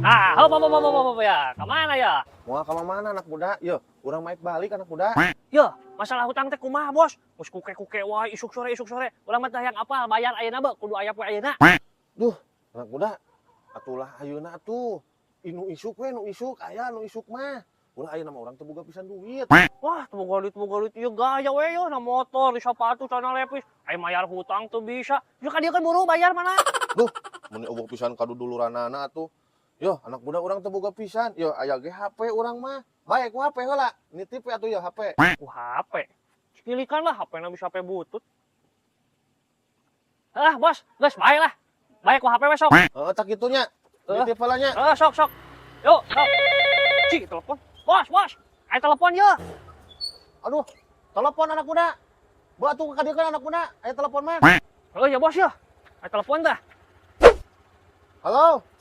Ah, hop, hop, hop, hop, hop, hop, ya. Kemana ya? Moal ka mana, anak muda? Yo, urang maik balik, anak muda. Ya, masalah hutang teh kumaha, Bos? Geus kuke-kuke wae isuk sore isuk sore. Urang mah teh hayang apal bayar ayeuna be, kudu aya poe ayeuna. Duh, anak muda. Atulah ayeuna atuh. Nu isuk we, nu isuk, aya nu isuk mah. Ulah, ayeuna mah urang teu boga pisan duit. Wah, teu boga duit, boga duit ieu gaya we yo, na motor, di sepatu, celana Levi's. Aya mayar hutang teu bisa. Ya ka dieu kan buru bayar mana? Duh, mun euweuh pisan kaduduluranana atuh. Yo, anak muda, urang teu boga pisan. Yo, aya ge HP urang mah. Bae ku HP heula. Nitip we atuh ya HP. Ku HP. Cikilikan lah HP na bisa HP butut. Ah, Bos, geus bae lah. Bae ku HP we sok. Heeh, tah kitu nya. Nitip heula nya. Eh, sok sok. Yuk, sok. Cik, telepon. Bos, bos. Ayo telepon yo. Aduh, telepon, anak muda. Bawa tuh ka dieu kan, anak muda. Ayo telepon mah. Oh ya, Bos, ya. Ayo telepon dah. Halo.